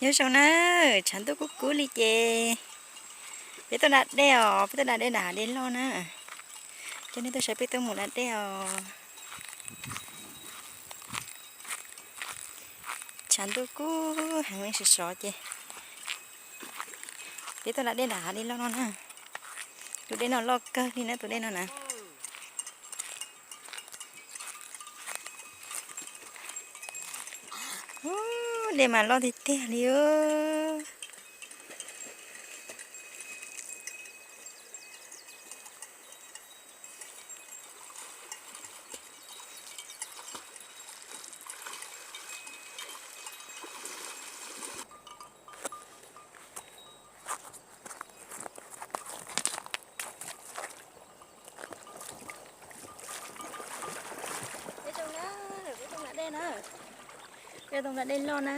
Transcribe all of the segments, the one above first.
Nyob zoo na, tshav ntuj kub kub li ces peb tuaj da dej os, peb tuaj da dej nram hav dej loj na. Coj nej tuaj saib peb tuaj mus da dej os. Tshav ntuj kub heev li sov sov ces peb tuaj da dej nram hav dej loj no na. Tus dej no loj kawg li na, tus dej no na. Ub, dej mas loj tiag tiag li os. Peb tuaj da dej na, peb tuaj da dej loj na.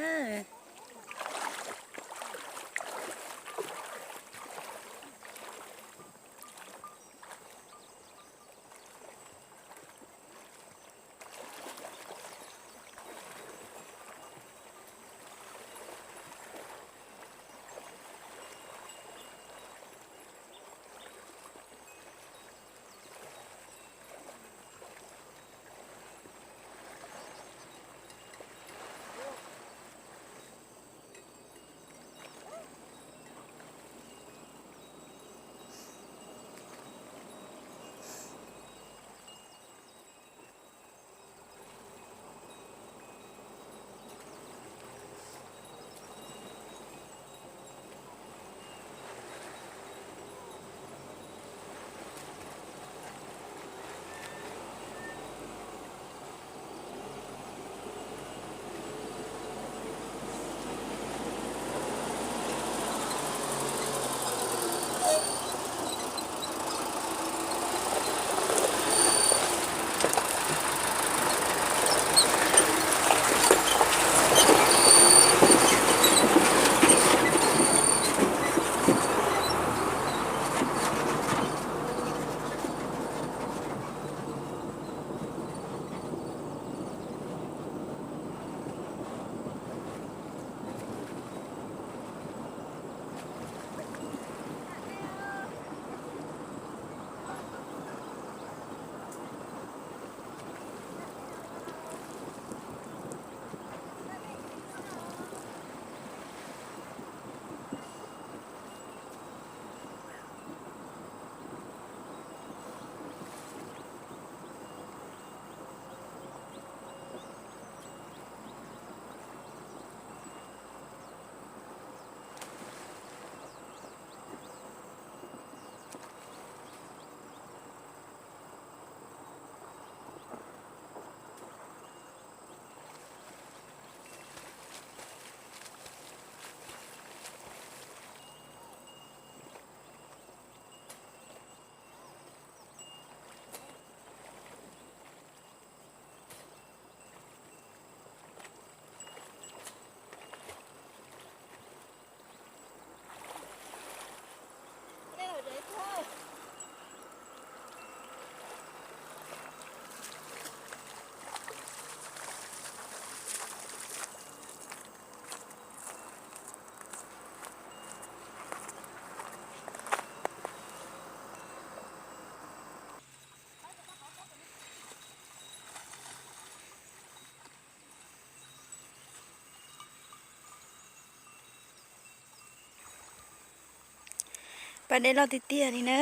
Pas dej loj tiag tiag li na.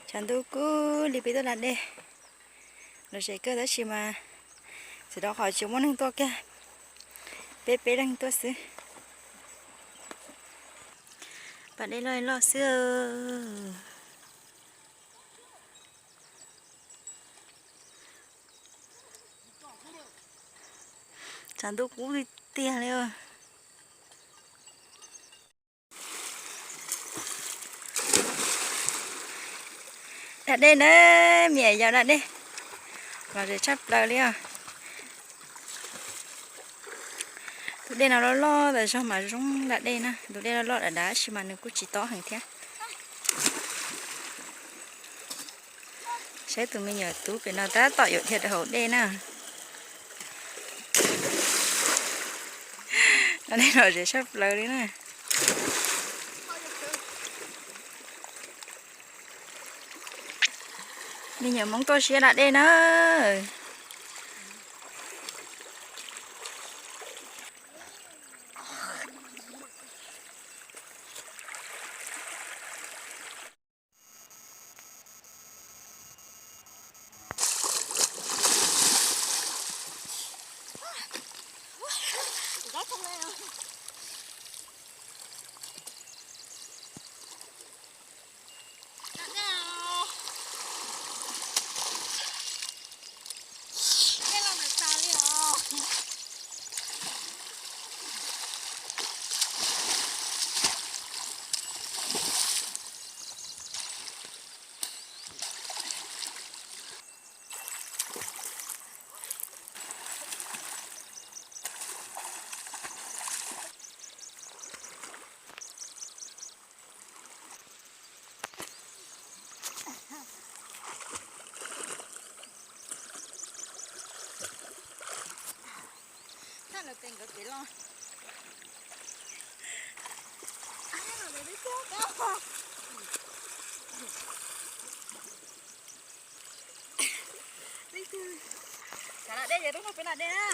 Tshav ntuj kub li peb tuaj da dej los ze kawg tab sis mas txawm rau qhov tsis muaj neeg tuaj kiag, peb peb leeg tuaj xwb. Pas dej loj loj xwb. Tshav ntuj kub tiag tiag li. Da dej na, me nyuam yaus da dej los ze tshaj plaws li os. Tus dej no loj loj tas zog mas zoo da dej na, tus dej loj loj dav dav tab sis mas nws kuj tsis tob heev thiab. Saib tus me nyuam tub pem no tab tom yuav dhia rau hauv dej na. Dej lom zem sab plaws li na. Me nyuam Hmoob tuaj siab da dej na. Thaj lawv pem nkawd kev los. Leej twg xav da dej ces tuaj nrog peb da dej na.